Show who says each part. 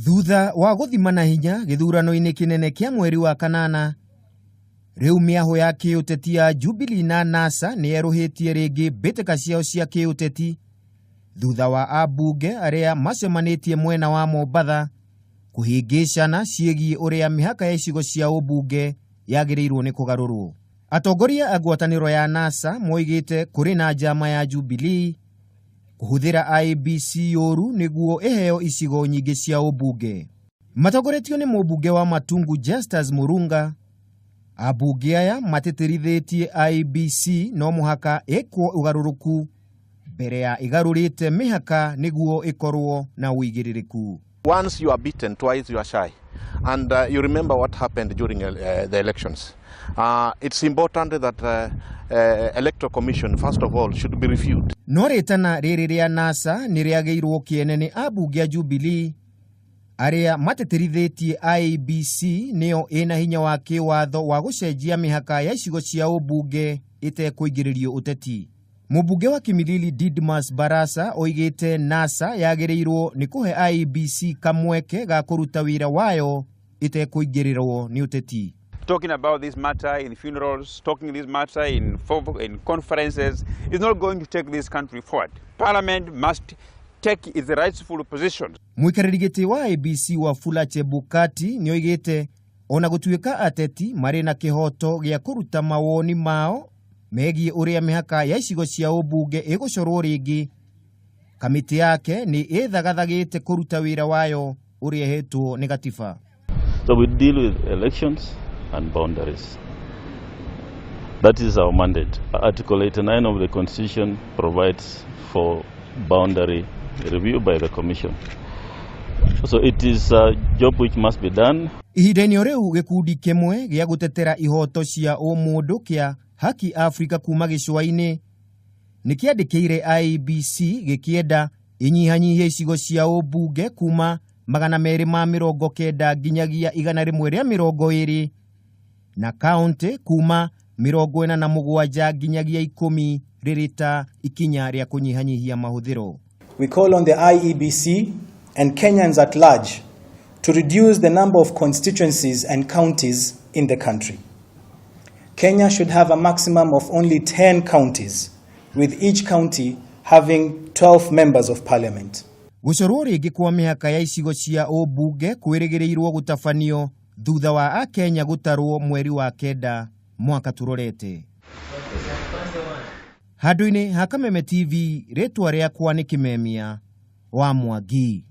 Speaker 1: Thutha wa gũthimana hinya gĩthurano-inĩ kĩnene kĩa mweri wa kanana, rĩu mĩahũ ya kĩũteti ya Jubilee na NASA nĩ yerũhĩtie rĩngĩ mbĩtĩka ciao cia kĩũteti thutha wa ambunge arĩa macemanĩtie mwena wa Mombatha kũhĩngĩcana ciĩgiĩ ũrĩa mĩhaka ya icigo cia ũmbunge yagĩrĩirwo nĩ kũgarũrwo. Atongoria a ngwatanĩro ya NASA moigĩte kũrĩ na njama ya Jubilee kũhũthĩra IEBC ũru nĩguo ĩheo icigo nyingĩ cia ũmbunge. Matongoretio nĩ mũmbunge wa Matungu Justus Murunga, ambunge aya matĩtĩrithĩtie IEBC no mũhaka ĩkwo ũgarũrũku mbere ya ĩgarũrĩte mĩhaka nĩguo ĩkorwo na ũigĩrĩrĩku.
Speaker 2: Once you are beaten, twice you are shy. And you remember what happened during the elections. It's important that Electoral Commission, first of all, should be reviewed.
Speaker 1: No rĩtana rĩrĩ rĩa NASA nĩ rĩagĩirwo kĩene nĩ ambunge a Jubilee arĩa matĩtĩrithĩtie IEBC nĩyo ĩna hinya wa kĩwatho wa gũcenjia mĩhaka ya icigo cia ũmbunge ĩtekũingĩrĩrio ũteti. Mũmbunge wa Kimilili Didmas Barasa oigĩte NASA yagĩrĩirwo nĩ kũhe IEBC kamweke ga kũruta wĩra wayo ĩtekũingĩrĩrwo nĩ ũteti.
Speaker 3: Talking about this matter in funerals, talking this matter in conferences is not going to take this country forward. Parliament must take its rightful position.
Speaker 1: Mũikarĩri gĩtĩ wa IEBC Wafula Chebukati nĩoigĩte ona gũtuĩka ateti marĩ na kĩhoto gĩa kũruta mawoni mao megiĩ ũrĩa mĩhaka ya icigo cia ũmbunge ĩgũcorwo rĩngĩ, kamĩtĩ yake nĩ ĩthagathagĩte kũruta wĩra wayo ũrĩa ĩhetwo nĩ gatiba.
Speaker 4: So we deal with elections and boundaries. That is our mandate. Article 89 of the Constitution provides for boundary review by the Commission. So it is a job which must be done.
Speaker 1: Ihinda-inĩ o rĩu, gĩkundi kĩmwe gĩa gũtetera ihoto cia ũmũndũ kĩa Haki Afrika kuma gĩcũa-inĩ nĩ kĩandĩkĩire IEBC gĩkĩenda ĩnyihanyihie icigo cia ũmbunge kuma 290 nginyagia 120 na kaunti kuma 47 nginyagia 10 rĩrĩ ta ikinya rĩa kũnyihanyihia mahũthĩro.
Speaker 5: We call on the IEBC and Kenyans at large to reduce the number of constituencies and counties in the country. Kenya should have a maximum of only 10 counties, with each county having 12 members of parliament.
Speaker 1: Gũcorwo rĩngĩ kwa mĩhaka ya icigo cia ũmbunge kwĩrĩgĩrĩirwo gũtabanio thutha wa akenya gũtarwo mweri wa kenda mwaka tũrorete. Handũ-inĩ ha Kameme TV, rĩtwa rĩakwa nĩ Kĩmemia wa Mwangi.